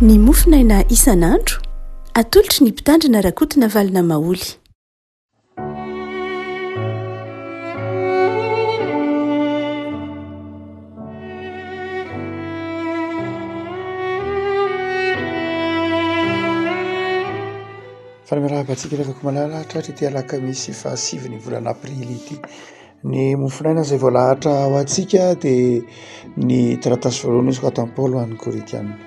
Ny mofonaina isan'andro, atolotry ny Mpitandrina Rakotonavalona Maholy. Faly miarahaba antsika ry havako malala tratra ity alakamisy fahasivy ny volana aprily ity. Ny mofonaina izay voalahatra ho antsika dia ny taratasy voalohany nosoratan'i Paoly ho an'ny Korintiana.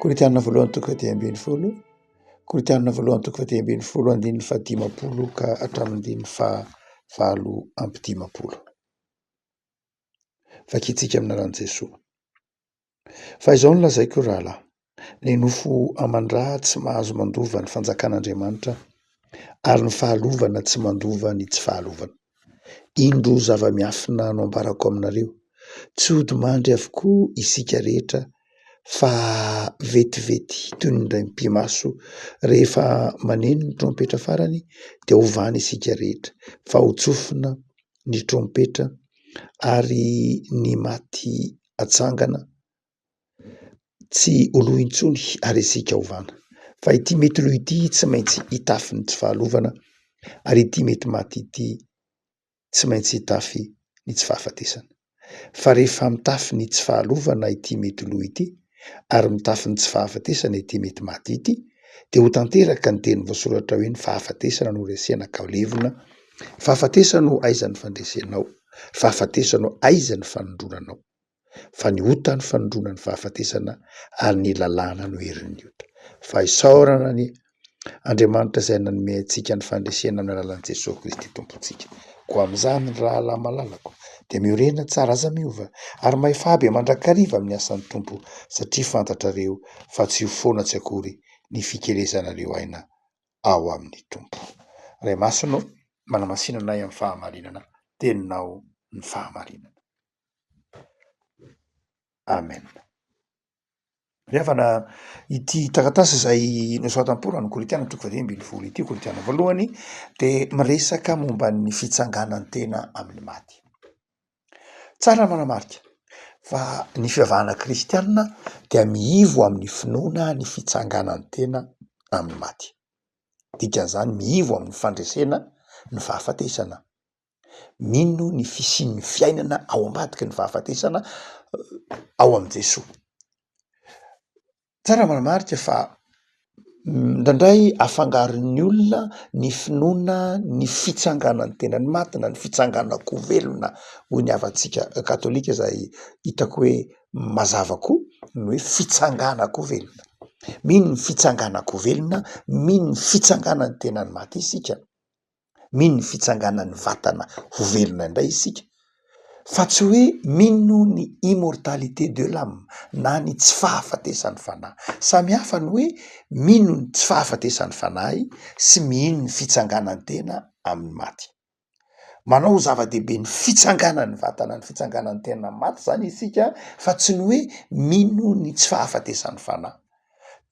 Korintiana voalohany toko faha-15, Korintiana voalohany toko faha-15 andininy fahadimampolo ka hatramin'ny andininy fahavalo amby dimampolo. Vakintsika amin'ny anaran'i Jesoa. Fa izao no lazaiko ry rahalahy, ny nofo aman-dra tsy mahazo mandova ny fanjakan'Andriamanitra, ary ny fahalovana tsy mandova ny tsy fahalovana. Indro zava-miafina no ambarako aminareo, tsy hodi-mandry avokoa isika rehetra, fa vetivety toy ny indray mipi-maso, rehefa maneno ny trompetra farany dia hovana isika rehetra, fa hotsofina ny trompetra ary ny maty atsangana tsy ho lo intsony ary isika hovana. Fa ity mety lo ity tsy maintsy hitafy ny tsy fahalovana ary ity mety maty ity tsy maintsy hitafy ny tsy fahafatesana. Fa rehefa mitafy ny tsy fahalovana ity mety lo ity ary mitafy ny tsy fahafatesana ity mety maty ity dia ho tanteraka ny teny voasoratra hoe ny fahafatesana no resena ka ho levona, fahafatesana o aiza ny fandresenao, fahafatesana o aiza ny fanindronanao. Fa ny ota no fanindrona ny fahafatesana ary ny lalàna no herin'ny ota. Fa isaorana anie Andriamanitra izay nanome antsika ny fandresena amin'ny alalan'i Jesoa Kristy Tompontsika. Koa amin'izany ry rahalahy malalako dia miorena tsara aza miova ary mahefaha be mandrakariva amin'ny asan'ny Tompo satria fantatrareo fa tsy ho foana tsy akory ny fikelezanareo aina ao amin'ny Tompo. Ray Masina ô, manamasina anay amin'ny fahamarinana, Teninao ny fahamarinana. Amen. Ry havana, ity taratasy izay nosoratan'i Paoly ho an'ny Korintiana toko faha-15 ity, Korintiana voalohany, dia miresaka momba ny fitsanganan-tena amin'ny maty. Tsara ny manamarika fa ny fivavahana kristianina dia miivo amin'ny finoana ny fitsanganan-tena amin'ny maty. Dikan'izany miivo amin'ny fandresena ny fahafatesana. Mino ny fisian'ny fiainana ao ambadiky ny fahafatesana ao amin'i Jesoa. Tsara manamarika fa indraindray afangaron'ny olona ny finoana ny fitsanganan'ny tenan'ny maty na ny fitsanganan-ko velona hoy ny havantsika katolika izay hitako hoe mazava koa ny hoe fitsanganan-ko velona. Mino ny fitsanganan-ko velona, mino ny fitsanganan'ny tenan'ny maty isika. mino ny fitsanganan'ny vatana ho velona indray isika fa tsy hoe mino ny immortalité de l'âme na ny tsy fahafatesan'ny fanahy. Samy hafa ny hoe mino ny tsy fahafatesan'ny fanahy sy mino ny fitsanganan-tena amin'ny maty. Manao ho zava-dehibe ny fitsanganan'ny vatana, ny fitsanganan'ny tena maty zany isika fa tsy ny hoe mino ny tsy fahafatesan'ny fanahy.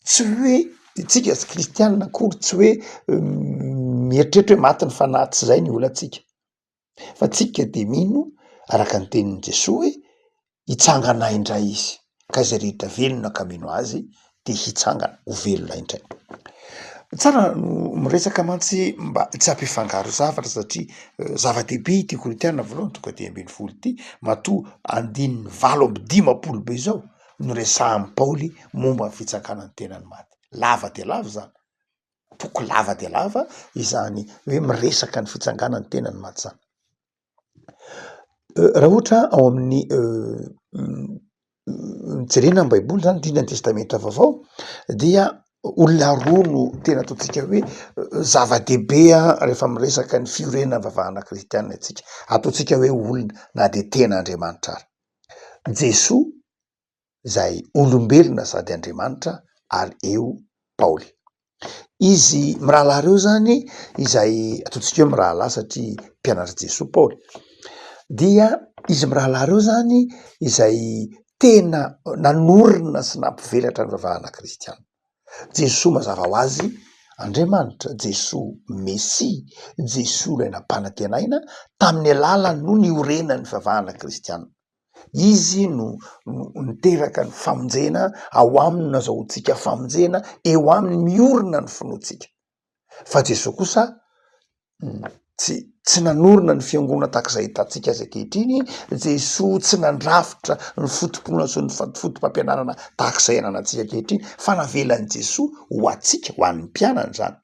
Tsy hoe isika tsy kristianina akory tsy hoe mieritreritra hoe maty ny fanahy, tsy zay ny olantsika, fa tsika de mino araka ny tenin'i Jesoa hoe hitsangana indray izy, ka izay rehetra velona ka mino azy de hitsangana ho velona indray. Tsara no miresaka mantsy mba tsy hampifangaro zavatra satria zava-dehibe ity Korintiana voalohany toko faha-15 ity matoa andininy 58 be izao noresahan'i Paoly momba ny fitsanganan'ny tenan'ny maty. Lava dia lava izany, toko lava dia lava izany hoe miresaka ny fitsanganan'ny tenan'ny maty izany. Raha ohatra ao amin'ny jerena ny baiboly zany indrindra ny testamenta vaovao dia olona roa no tena ataontsika hoe zava-dehibe rehefa miresaka ny fiorenan'ny fivavahana kristianina isika, ataontsika hoe olona na dia tena Andriamanitra ary. Jesoa izay olombelona sady Andriamanitra ary eo Paoly. Izy mirahalahy ireo zany izay ataontsika hoe mirahalahy satria mpianatr'i Jesoa Paoly dia izy mirahalahy ireo zany izay tena nanorina sy nampivelatra ny fivavahana kristiana. Jesoa mazava ho azy Andriamanitra, Jesoa Mesia, Jesoa ilay nampanantenaina tamin'ny alalany no niorenan'ny fivavahana kristiana. Izy no niteraka ny famonjena, ao aminy no azahoantsika famonjena, eo aminy miorina ny finoantsika. Fa Jesoa kosa tsy tsy nanorina ny fiangonana tahaka izay ahitantsika azy ankehitriny, Jesoa tsy nandrafitra ny foto-pinoana sy ny foto-pampianarana tahaka izay ananantsika ankehitriny, fa navelan'i Jesoa ho antsika, ho an'ny mpianany izany.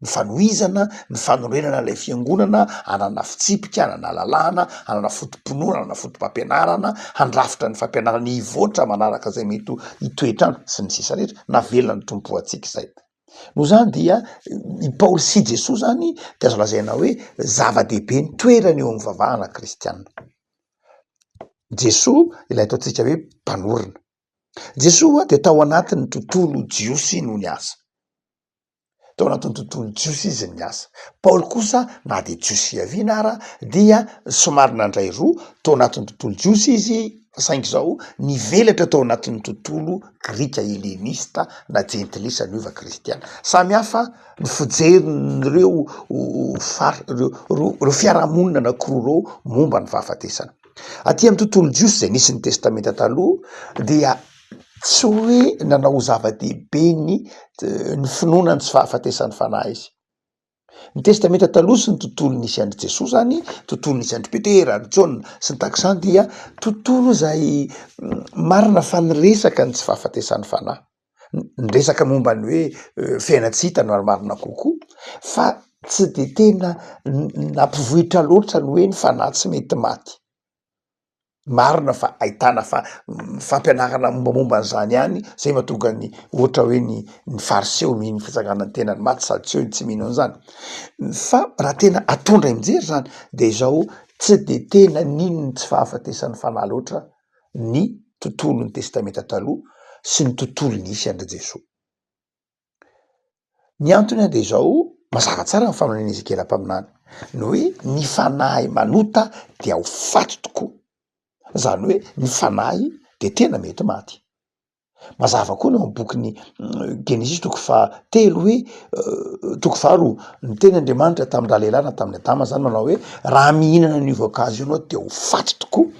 Ny fanohizana ny fanorenana ilay fiangonana hanana fitsipika, hanana lalàna, hanana foto-pinoana, hanana foto-pampianarana, handrafitra ny fampianarana hivoatra manaraka izay mety ho hitoetr'andro sy ny sisa rehetra, navelan'ny Tompo ho antsika izay. Noho izany dia i Paoly sy Jesoa zany dia azo lazaina hoe zava-dehibe ny toerany eo amin'ny fivavahana kristiana. Jesoa ilay ataontsika hoe mpanorina. Jesoa dia tao anatin'ny tontolo jiosy no niasa. Tao anatin'ny tontolo jiosy izy no niasa. Paoly kosa na dia jiosy fiaviana ara dia somary nandray roa tao anatin'ny tontolo jiosy izy fa saingy izao nivelatra tao anatin'ny tontolo grika helenista na jentilisa niova kristiana. Samy hafa ny fijerin'ireo fari-, ireo ireo fiarahamonina anankiroa ireo momba ny fahafatesana. Aty amin'ny tontolo jiosy izay nisy ny testamenta taloha dia tsy hoe nanao ho zava-dehibe ny ny finoana ny tsy fahafatesan'ny fanahy izy. Ny testamenta taloha sy ny tontolo nisy an'i Jesoa zany, tontolo nisy an-dry Petera, ry Jaona sy ny tahaka izany dia tontolo izay marina fa niresaka ny tsy fahafatesan'ny fanahy. Niresaka momba ny hoe fiainana tsy hita no marimarina kokoa fa tsy de tena nampivohitra loatra ny hoe ny fanahy tsy mety maty. Marina fa ahitana fa fampianarana mombamomba an'izany ihany, zay mahatonga ny ohatra hoe ny ny fariseo mino ny fitsanganan'ny tenan'ny maty sadoseo tsy mino an'izany, fa raha tena atao indray mijery zany de izao tsy de tena nino ny tsy fahafatesan'ny fanahy loatra ny tontolon'ny testamenta taloha sy ny tontolo nisy an-dry Jesoa. Ny antony dia izao, mazava tsara ny faminanian'i Ezekiela mpaminany, ny hoe ny fanahy manota dia ho faty tokoa, izany hoe ny fanahy dia tena mety maty. Mazava koa ny ao amin'ny bokin'ny Genesisy toko fahatelo hoe toko faharoa, niteny Andriamanitra tamin-dralehilahy na tamin'i Adama zany manao hoe raha mihinana an'io voankazo io ianao dia ho faty tokoa,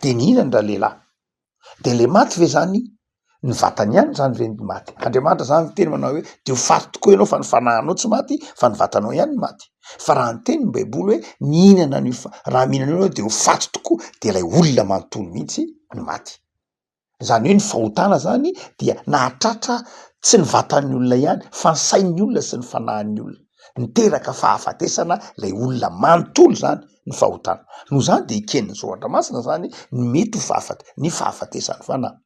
de nihinana ralehilahy. De le maty ve zany ny vatany ihany zany ve ny maty? Andriamanitra zany miteny manao hoe de ho faty tokoa ianao fa ny fanahinao tsy maty fa ny vatanao ihany no maty. Fa raha niteny ny baiboly hoe mihinana an'io fa- raha mihinana io ianao de ho faty tokoa de ilay olona manontolo mihitsy no maty. Zany hoe ny fahotana zany dia nahatratra tsy ny vatan'ny olona ihany fa ny sain'ny olona sy ny fanahin'ny olona. Niteraka fahafatesana ilay olona manontolo zany ny fahotana. Noho izany dia eken'ny soratra masina zany ny mety ho fahafat- ny fahafatesan'ny fanahy.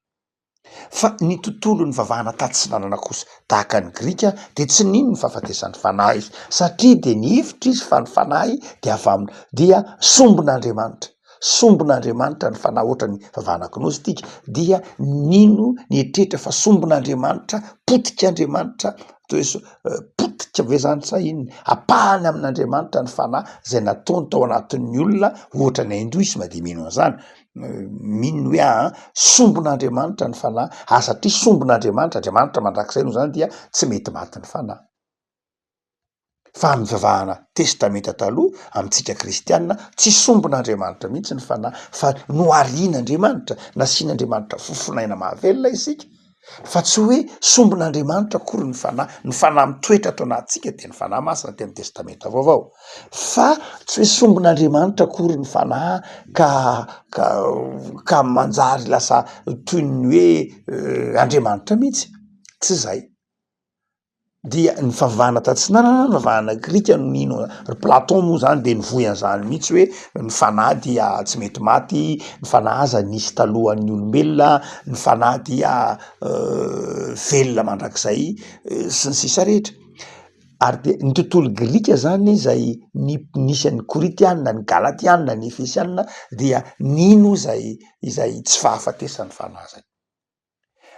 Fa ny tontolon'ny vavahana tatsinanana kosa, tahaka ny grika, dia tsy nino ny fahafatesan'ny fanahy izy, satria dia nihevitra izy fa ny fanahy dia avy aminy, dia sombin'Andriamanitra. Sombin'Andriamanitra ny fanahy, ohatra ny vavahana gnôstika dia nino, nieritreritra fa sombin'Andriamanitra, potik'Andriamanitra, toy hoe potika ve zany sa inona, ampahany amin'Andriamanitra ny fanahy zay nataony tao anatin'ny olona, ohatra ny hindoisma de mino an'zany, mino ny hoe aa sombin'Andriamanitra ny fanahy, ary satria sombin'Andriamanitra, Andriamanitra mandrakizay noho zany dia tsy mety maty ny fanahy. Fa amin'ny fivavahana testamenta taloha, amintsika kristiana, tsy sombin'Andriamanitra mihitsy ny fanahy fa noharian'Andriamanitra, nasian'Andriamanitra fofonaina mahavelona isika, fa tsy hoe sombin'Andriamanitra akory ny fanahy, ny fanahy mitoetra ato anatintsika dia ny fanahy masina aty amin'ny testamenta vaovao, fa tsy hoe sombin'Andriamanitra akory ny fanahy ka ka ka manjary lasa toy ny hoe Andriamanitra mihitsy, tsy zay. dia ny fivavahana tatsinanana, ny fivavahana grika no nino, ry Platon moa zany de nivoy an'zany mihitsy hoe ny fanahy dia tsy mety maty, ny fanahy aza nisy talohan'ny olombelona, ny fanahy dia velona mandrakizay sy ny sisa rehetra, ary de ny tontolo grika zany zay ni- nisy an'ny Koritiana, ny Galatiana, ny Efesiana dia nino zay izay tsy fahafatesan'ny fanahy zay.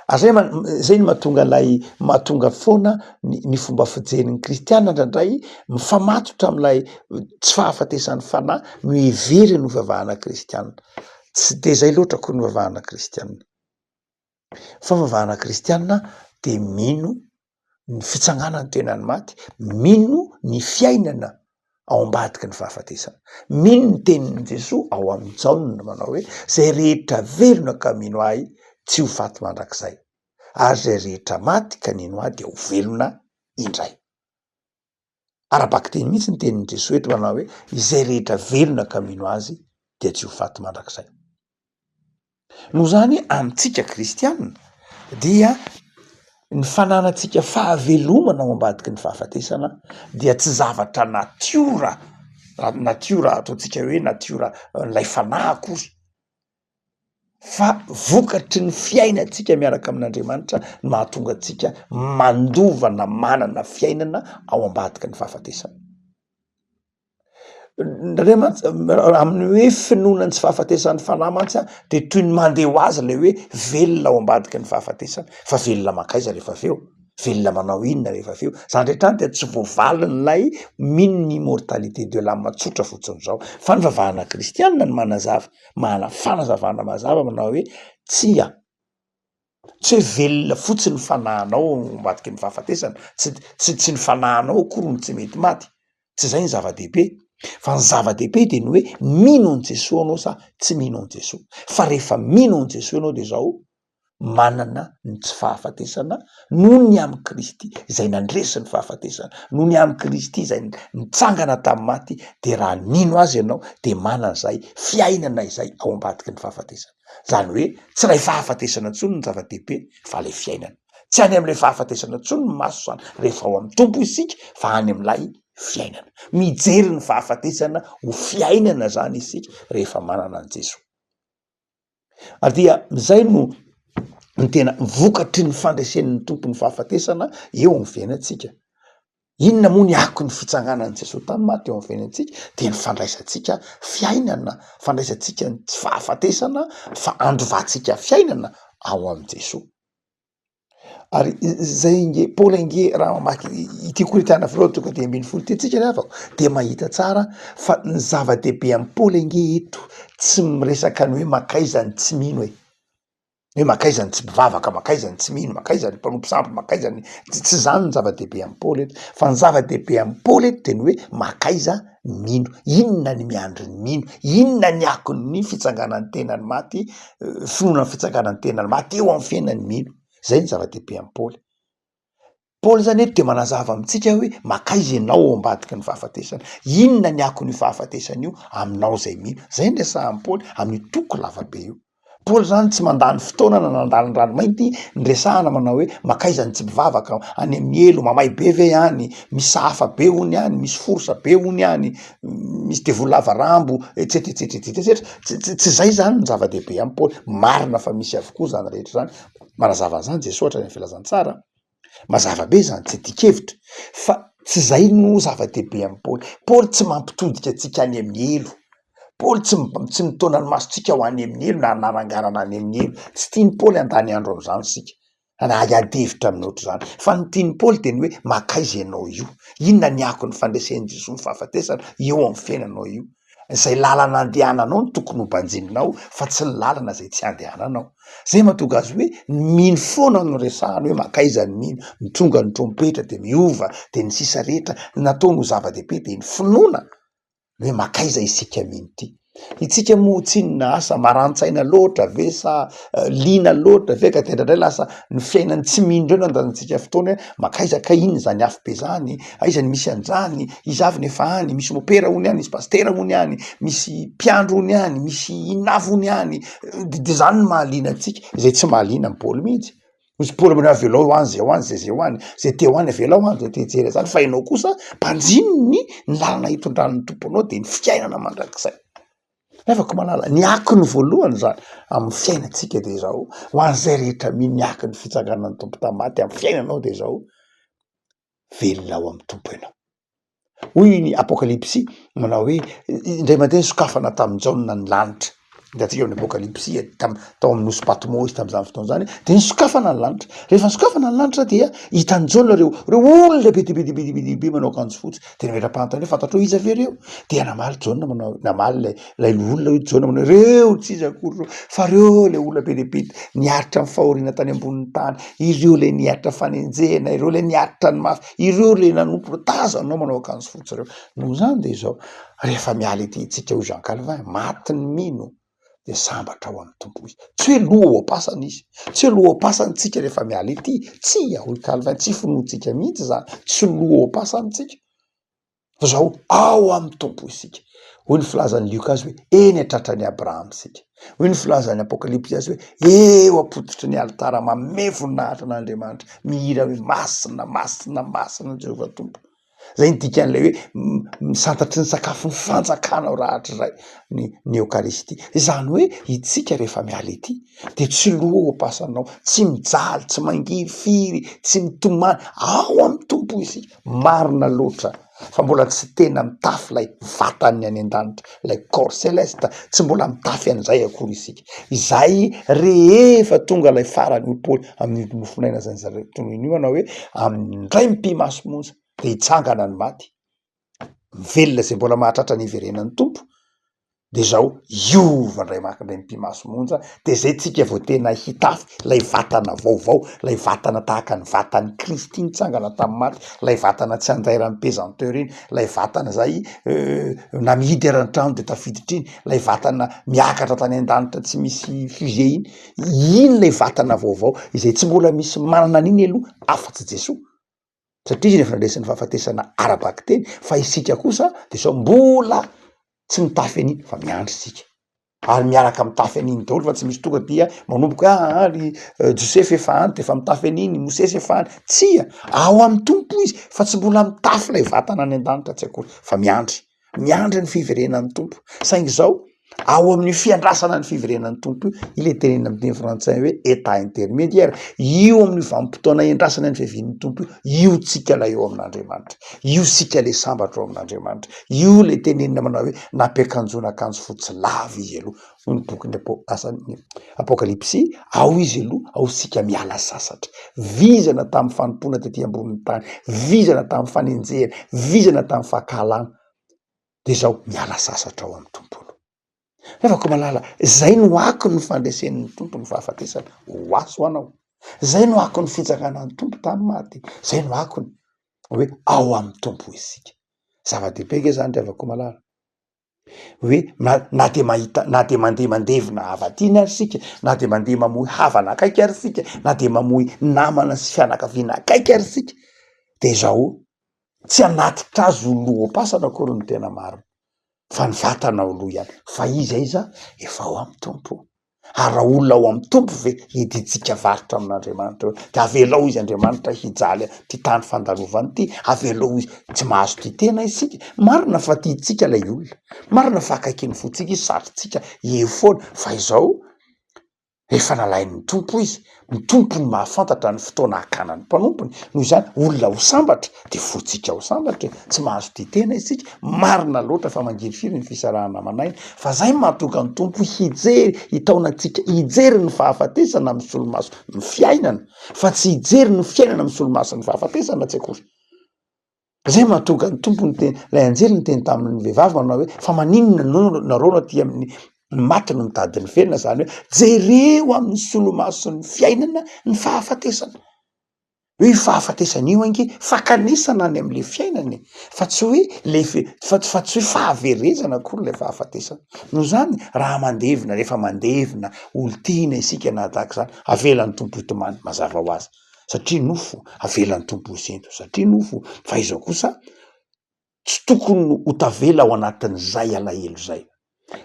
Ary zay man- zay no mahatonga ilay mahatonga foana ny ny fomba fijerin'ny kristiana indraindray mifamatotra amin'ilay tsy fahafatesan'ny fanahy no heveriny ho fivavahana kristiana. Tsy de zay loatra akory ny fivavahana kristiana. Fa fivavahana kristiana de mino ny fitsanganan'ny tenan'ny maty, mino ny fiainana. Ao ambadiky ny fahafatesana. Mino ny tenin'i Jesoa ao amin'i Jaona manao hoe, izay rehetra velona ka mino ahy tsy ho faty mandrakizay, ary izay rehetra maty ka nino ahy dia ho velona indray. Ara-bakiteny mihitsy ny tenin'i Jesoa eto manao hoe, izay rehetra velona ka mino azy dia tsy ho faty mandrakizay. Noho izany amintsika kristianina dia ny fananantsika fahavelomana ao ambadiky ny fahafatesana dia tsy zavatra natiora, natiora ataontsika hoe natiora ilay fanahy akory fa vokatry ny fiainantsika miaraka amin'Andriamanitra no mahatonga antsika mandova na manana fiainana ao ambadiky ny fahafatesana. Indraindray mantsy amin'ny hoe finoana ny tsy fahafatesan'ny fanahy mantsy an, de toy ny mandeha ho azy le hoe velona ao ambadiky ny fahafatesana, fa velona mankaiza rehefa avy eo? Velona manao inona rehefa avy eo? Zany rehetra any de tsy voavalin'ilay mino ny immortalité de l'âme tsotra fotsiny zao, fa ny fivavahana kristianina no manazava, manana fanazavana mazava manao hoe tsia. Tsy hoe velona fotsiny ny fanahinao ao ambadiky ny fahafatesana, tsy tsy tsy ny fanahinao akory no tsy mety maty, tsy zay ny zava-dehibe, fa ny zava-dehibe de ny hoe mino an'i Jesoa anao sa tsy mino an'i Jesoa, fa rehefa mino an'i Jesoa ianao de zao, manana ny tsy fahafatesana noho ny amin'i Kristy izay nandresy ny fahafatesana, noho ny amin'i Kristy izay nitsangana tamin'ny maty, de raha nino azy ianao de manana izay fiainana izay ao ambadiky ny fahafatesana. Zany hoe tsy ilay fahafatesana intsony no zava-dehibe fa ilay fiainana. Tsy any amin'ilay fahafatesana intsony ny maso zany rehefa ao amin'ny Tompo isika fa any amin'ilay fiainana. Mijery ny fahafatesana ho fiainana zany isika rehefa manana an'i Jesoa. Ary dia izay no ny tena vokatry ny fandresen'ny Tompo ny fahafatesana eo amin'ny fiainantsika. Inona moa ny akon'ny fitsanganan'i Jesoa tamin'ny maty eo amin'ny fiainantsika? Dia ny fandraisantsika fiainana, fandraisantsika ny tsy fahafatesana fa andovantsika fiainana ao amin'i Jesoa. Ary izay nge, Paoly ange raha mamaky ity Korintiana voalohany toko 15 ity tsika ry havako dia mahita tsara fa ny zava-dehibe amin'i Paoly ange eto tsy miresaka ny hoe mankaiza ny tsy mino e. Hoe mankaiza ny tsy mpivavaka, mankaiza ny tsy mino, mankaiza ny mpanompo sampy, mankaiza ny, tsy zany ny zava-dehibe amin'i Paoly eto, fa ny zava-dehibe amin'i Paoly eto de ny hoe mankaiza ny mino, inona ny miandry ny mino, inona ny akon'ny fitsanganan'ny tenan'ny maty, finoana ny fitsanganan'ny tenan'ny maty eo amin'ny fiainan'ny mino, zay ny zava-dehibe amin'i Paoly. Paoly zany eto de manazava amintsika hoe mankaiza ianao ao ambadiky ny fahafatesana, inona ny akon'io fahafatesana io aminao zay mino, zay no resahan'i Paoly amin'io toko lavabe io. Paoly zany tsy mandany fotoana na nandany ranomainty niresahana manao hoe mankaiza ny tsy mpivavaka, any amin'ny helo, mamay be ve any, misy sahafa be hony any, misy forsa be hony any, misy devoly lava rambo, et cetera et cetera et cetera, tsy tsy zay zany ny zava-dehibe amin'i Paoly, marina fa misy avokoa zany rehetra zany, manazava an'zany Jesoa hatrany amin'ny filazantsara. Mazava be izany, tsy adin-kevitra fa tsy izay no zava-dehibe amin'i Paoly. Paoly tsy mampitodika antsika any amin'ny helo. Paoly tsy tsy mitaona ny masontsika ho any amin'ny helo na hanarangarana any amin'ny helo. Tsy tian'i Paoly handany andro amin'izany isika, na hiady hevitra amin'ny ohatr'izany. Fa ny tian'i Paoly dia ny hoe mankaiza ianao io? Inona ny akon'ny fandresen'i Jesoa ny fahafatesana eo amin'ny fiainanao io? Izay lalana andehananao no tokony ho banjininao fa tsy ny lalana izay tsy andehananao. Zay mahatonga azy hoe ny mino foana no resahana hoe mankaiza ny mino, ny tonga ny trompetra de miova de ny sisa rehetra, ny nataony ho zava-dehibe de ny finoana ny hoe mankaiza isika mino ity. Itsika moa tsinona asa marani-tsaina loatra ve sa liana loatra ve ka de indraindray lasa ny fiainan'ny tsy mino indray no andanintsika fotoana hoe mankaiza kay iny zany afobe zany, aiza ny misy an'zany, iza avy no efa any, misy mopera hono any, misy pasitera hono any, misy mpiandry hono any, misy inona avy hono any, de de zany no mahaliana antsika, izay tsy mahaliana an'i Paoly mihitsy, hozy Paoly manao hoe avelao ho any zay ho any zay zay ho any, zay te ho any avelao any, zay te hijery an'zany, fa ianao kosa banjino ny ny lalana hitondran'ny Tompo anao de ny fiainana mandrakizay. Revako malala, ny akony voalohany zany amin'ny fiainantsika de zao, ho an'izay rehetra mino ny akon'ny fitsanganan'ny Tompo tamin'ny maty amin'ny fiainanao de zao, velona ao amin'ny Tompo ianao. Hoy ny Apokalypsy manao hoe indray mandeha nisokafana tamin'i Jaona ny lanitra. Hitantsika ao amin'ny Apokalypsy, tam-, tao amin'ny nosy Patmo izy tamin'izany fotoana izany, dia nisokafana ny lanitra. Rehefa nisokafana ny lanitra dia hitan'i Jaona ireo, ireo olona be dia be dia be dia be dia be manao akanjo fotsy. Dia nametra-panontaniana hoe fantatrao iza ve ireo? Dia namaly Jaona manao, namaly ilay, ilay loholona hoe Jaona manao hoe ireo tsy iza akory ireo, fa ireo ilay olona be dia be niaritra ny fahoriana tany ambonin'ny tany, ireo ilay niaritra fanenjehana, ireo ilay niaritra ny mafy, ireo ilay nanompo, ireo tazanao manao akanjo fotsy ireo. Noho izany dia izao, rehefa miala ety isika hoy Jean Calvin, maty ny mino dia sambatra ao amin'ny Tompo izy. Tsy hoe lo ao am-pasana izy, tsy hoe lo ao am-pasana isika rehefa miala ety, tsia hoy Calvin, tsy finoantsika mihitsy izany, tsy lo ao am-pasana isika, fa izao ao amin'ny Tompo isika. Hoy ny filazan'i Lioka azy hoe eny an-tratran'i Abrahama isika. Hoy ny filazan'ny Apokalypsy azy hoe eo am-pototry ny alitara manome voninahitra an'Andriamanitra, mihira hoe masina, masina, masina Jehovah Tompo. Zay ny dikan'ilay hoe misantatry ny sakafon'ny fanjakana ao rahatrizay ny ny eokaristia. Izany hoe itsika rehefa miala ety de tsy lo ao am-pasanao, tsy mijaly, tsy mangirifiry, tsy mitomany, ao amin'ny Tompo isika. Marina loatra fa mbola tsy tena mitafy ilay vatan'ny any an-danitra, ilay corps celeste, tsy mbola mitafy an'izay akory isika. Izay rehefa tonga ilay farany hoy Paoly amin'ny mofonaina izay zareo tononiny io hanao hoe amin'ny indray mipi-maso monja dia hitsangana ny maty, mivelona izay mbola mahatratra ny hiverenan'ny Tompo, de zao hiova indray maka indray mipi-maso monja de zay tsika vao tena hitafy ilay vatana vaovao, ilay vatana tahaka ny vatan'i Kristy nitsangana tamin'ny maty, ilay vatana tsy andairan'ny pesanteur iny, ilay vatana zay na mihidy ary ny trano de tafiditra iny, ilay vatana miakatra tany an-danitra tsy misy fusée iny, iny ilay vatana vaovao izay tsy mbola misy manana an'iny aloha afa-tsy Jesoa, satria izy efa nandresy ny fahafatesana ara-bakiteny, fa isika kosa de zao mbola tsy mitafy an'iny fa miandry isika, ary miaraka mitafy an'iny daholo fa tsy misy tonga dia manomboka hoe aa ry Josefa efa any de efa mitafy an'iny, Mosesy efa any, tsia, ao amin'ny Tompo izy fa tsy mbola mitafy ilay vatana any an-danitra tsy akory fa miandry. Miandry ny fiverenan'ny Tompo. Saingy izao, ao amin'io fiandrasana ny fiverenan'ny Tompo io, io ilay tenenina amin'ny teny frantsay hoe état intermédiaire, io amin'io vanim-potoana iandrasana ny fiavian'ny Tompo io, io tsika ilay eo amin'Andriamanitra, io isika ilay sambatra ao amin'Andriamanitra, io ilay tenenina manao hoe nampiakanjoana akanjo fotsy lava izy aloha, hoy ny bokin'ny Apo- asan'ny Apokalypsy, ao izy aloha, ao isika miala sasatra. Vizana tamin'ny fanompoana tety ambonin'ny tany, vizana tamin'ny fanenjehana, vizana tamin'ny fankahalana, de zao miala sasatra ao amin'ny Tompo aloha. Nefa koa malala, zay no akon'ny fandresen'ny Tompo ny fahafatesana, ho aso anao. Zay no akon'ny fitsanganan'ny Tompo tamin'ny maty, zay no akony hoe ao amin'ny Tompo isika. Zava-dehibe nge zany ry havako malala. hoe na na dia mahita na dia mandeha mandevina hava-tiana ary isika, na dia mandeha mamoy havana akaiky ary isika, na dia mamoy namana sy fianakaviana akaiky ary isika, de izao, tsy hanatitra azy ho loham-pasana akory ny tena marina, fa ny vatana ho lo ihany, fa izy aiza? Efa ao amin'ny Tompo. Ary raha olona ao amin'ny Tompo ve hidintsika varotra amin'Andriamanitra eo? De avelao izy Andriamanitra hijaly ty tany fandalovany ty, avelao izy, tsy mahazo tia tena isika, marina fa tiantsika ilay olona, marina fa akaikin'ny fontsika izy, satrintsika eo foana, fa izao efa nalain'ny Tompo izy, ny Tompo no mahafantatra ny fotoana hakana ny mpanompony, noho izany olona ho sambatra de fointsika ho sambatra e, tsy mahazo tia tena isika, marina loatra fa mangirifiry ny fisarahana aman'aina, fa zay no mahatonga ny Tompo hijery, hitaona antsika hijery ny fahafatesana amin'ny solomaso ny fiainana, fa tsy hijery ny fiainana amin'ny solomason'ny fahafatesana tsy akory. Zay mahatonga ny Tompo niteny, ilay anjely niteny tamin'ny vehivavy manao hoe fa maninona no nareo no aty amin'ny ny maty no mitady ny velona, zany hoe jereo amin'ny solomason'ny fiainana ny fahafatesana. Hoe io fahafatesana io ange fankanesana any am'le fiainana e, fa tsy hoe le fe- fa tsy fa tsy hoe fahaverezana akory le fahafatesana. Noho izany raha mandevina, rehefa mandevina olon-tiana isika na tahak'izany, avelan'ny Tompo hitomany mazava ho azy. satria nofo, avelan'ny Tompo ho sento satria nofo, fa izao kosa tsy tokony ho tavela ao anatin'izay alahelo izay.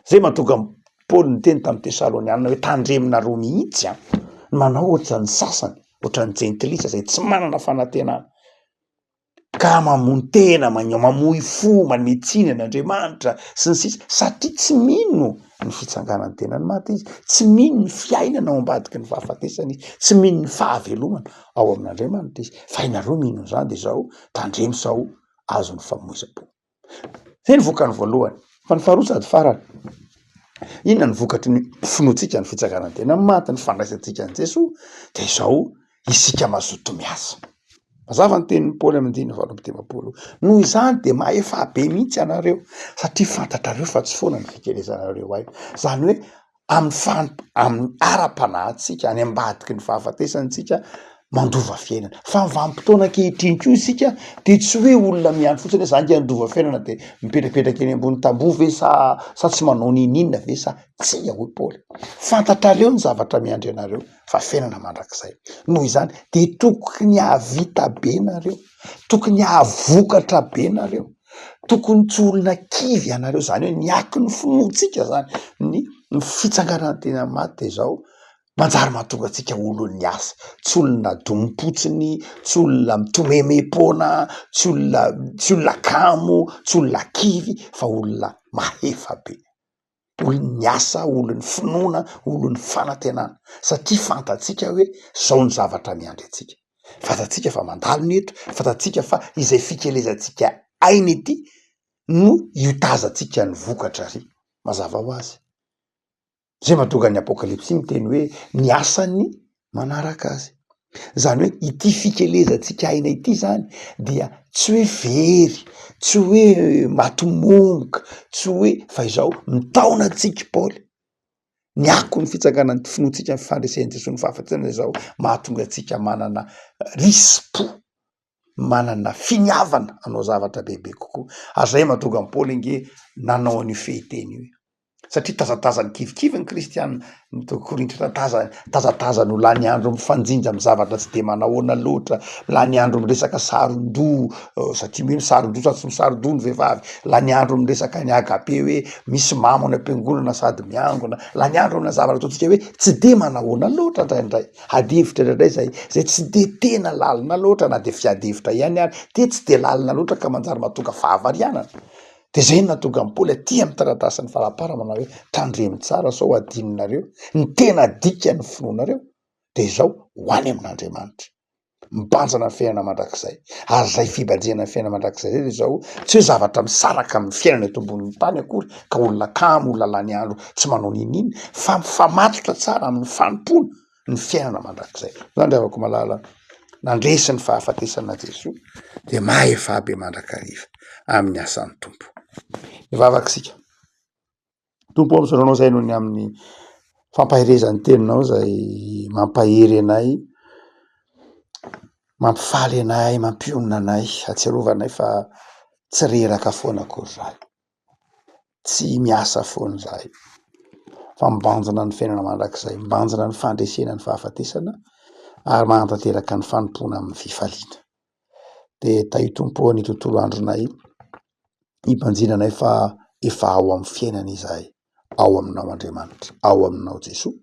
Zay mahatonga an'i Paoly niteny tamin'ny Tesalonianina hoe tandremonareo mihitsy an, ny manao ohatran'ny sasany, ohatran'ny jentilisa izay tsy manana fanantenana. Ka mamono tena, mamoy fo, manome tsiny an'Andriamanitra sy ny sisa satria tsy mino ny fitsanganan'ny tenan'ny maty izy, tsy mino ny fiainana ao ambadiky ny fahafatesana izy, tsy mino ny fahavelomana ao amin'Andriamanitra izy. Fa ianareo mino an'izany de izao, tandremo sao azon'ny famoizam-po. Zay ny vokany voalohany. Fa ny faharoa sady farany. Inona ny vokatry ny finoantsika ny fitsanganan-tena amin'ny maty, ny fandraisantsika an'i Jesoa? Dia izao, isika mazoto miasa. Mazava ny tenin'i Paoly amin'ny andininy 58. Noho izany dia mahefa be mihitsy ianareo satria fantatrareo fa tsy foana ny fikelezanareo aina. Izany hoe amin'ny fan- amin'ny ara-panahintsika, any ambadiky ny fahafatesantsika, mandova fiainana. Fa ny vanim-potoana ankehitriny koa isika de tsy hoe olona miandry fotsiny hoe za nge handova fiainana de mipetrapetraka eny ambony tamboho ve sa sa tsy manao n'inon'inona ve sa tsia hoy Paoly. Fantatrareo ny zavatra miandry anareo fa fiainana mandrakizay. Noho izany de tokony hahavita be nareo, tokony hahavokatra be nareo, tokony tsy olona kivy ianareo, zany hoe ny akon'ny finoantsika zany, ny ny fitsanganan-tena maty de zao manjary mahatonga antsika olon'ny asa, tsy olona domim-potsiny, tsy olona mitomemem-poana, tsy olona tsy olona kamo, tsy olona kivy fa olona mahefa be, olon'ny asa, olon'ny finoana, olon'ny fanantenana satria fantatsika hoe zao ny zavatra miandry antsika, fantatsika fa mandalo ny eto, fantatsika fa izay fikelezantsika aina ety no hiotazantsika ny vokatra ary, mazava ho azy. Zay mahatonga ny apokalypsy miteny hoe ny asany manaraka azy. Zany hoe ity fikelezantsika aina ity zany dia tsy hoe very, tsy hoe maty momoka, tsy hoe fa izao mitaona antsika i Paoly. Ny akon'ny fitsanganan'ny finoantsika ny fandresen'i Jesoa ny fahafatesana izao mahatonga antsika manana risi-po, manana finiavana hanao zavatra bebe kokoa. Ary zay mahatonga an'i Paoly ange nanao an'io fehinteny io e. Satria tazatazan'ny kivikivy ny kristiana, ny tao Korinto tazatazany, tazatazany ho lany andro mifanjinja amin'ny zavatra tsy de manahoana loatra, lany andro miresaka saron-doha, satria hoe misaron-doha sa tsy misaron-doha ny vehivavy, lany andro miresaka ny agape hoe misy mamo any am-piangonana sady miangona, lany andro amina zavatra ataontsika hoe tsy de manahoana loatra indraindray, ady hevitra indraindray zay, zay tsy de tena lalina loatra na de fiady hevitra ihany ary de tsy de lalina loatra ka manjary mahatonga fahavarianana. De zay no nahatonga an'i Paoly aty amin'ny taratasin'ny faraparany manao hoe tandremo tsara sao hadinonareo ny tena dikan'ny finoanareo de izao ho any amin'Andriamanitra, mibanjina ny fiainana mandrakizay, ary izay fibanjinana ny fiainana mandrakizay zay de izao tsy hoe zavatra misaraka amin'ny fiainana eto ambonin'ny tany akory ka olona kamo, olona lany andro tsy manao n'inon'inona fa mifamatotra tsara amin'ny fanompoana ny fiainana mandrakizay. Zany ry havako malala, nandresy ny fahafatesana Jesoa dia mahefa be mandrakariva amin'ny asan'ny Tompo. Hivavaka isika. Tompo ô, misaotra anao izay noho ny amin'ny fampaherezan'ny teninao izay mampahery anay, mampifaly anay, mampionona anay, ahatsiarovanay fa tsy reraka foana akory izahay. Tsy miasa foana izahay fa mibanjina ny fiainana mandrakizay, mibanjina ny fandresena ny fahafatesana ary manatanteraka ny fanompoana amin'ny fifaliana. De tahio Tompo ô ny tontolo andronay, hibanjinanay fa efa ao amin'ny fiainana izahay, ao aminao Andriamanitra, ao aminao Jesoa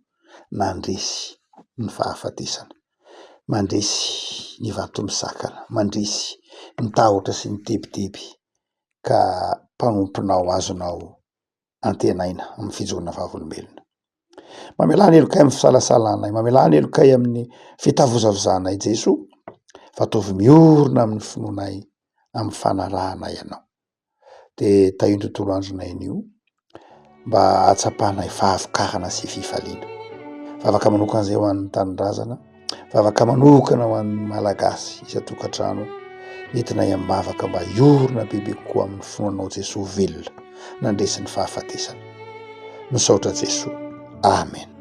nandresy ny fahafatesana, mandresy ny vato misakana, mandresy ny tahotra sy ny tebiteby ka mpanomponao azonao antenaina amin'ny fijoroana vavolombelona. Mamelà ny helokay amin'ny fisalasalanay, mamelà ny helokay amin'ny fitavozavozanay Jesoa, fa ataovy miorina amin'ny finoanay, amin'ny fanarahanay Anao. De tahio ny tontolo andronay anio. mba hahatsapanay fahavokarana sy fifaliana. Vavaka manokana izay ho an'ny tanindrazana, vavaka manokana ho an'ny Malagasy isan-tokantrano, entinay am-bavaka mba hiorina bebe kokoa amin'ny finoanao Jesoa velona nandresy ny fahafatesana. Misaotra Jesoa. Amen.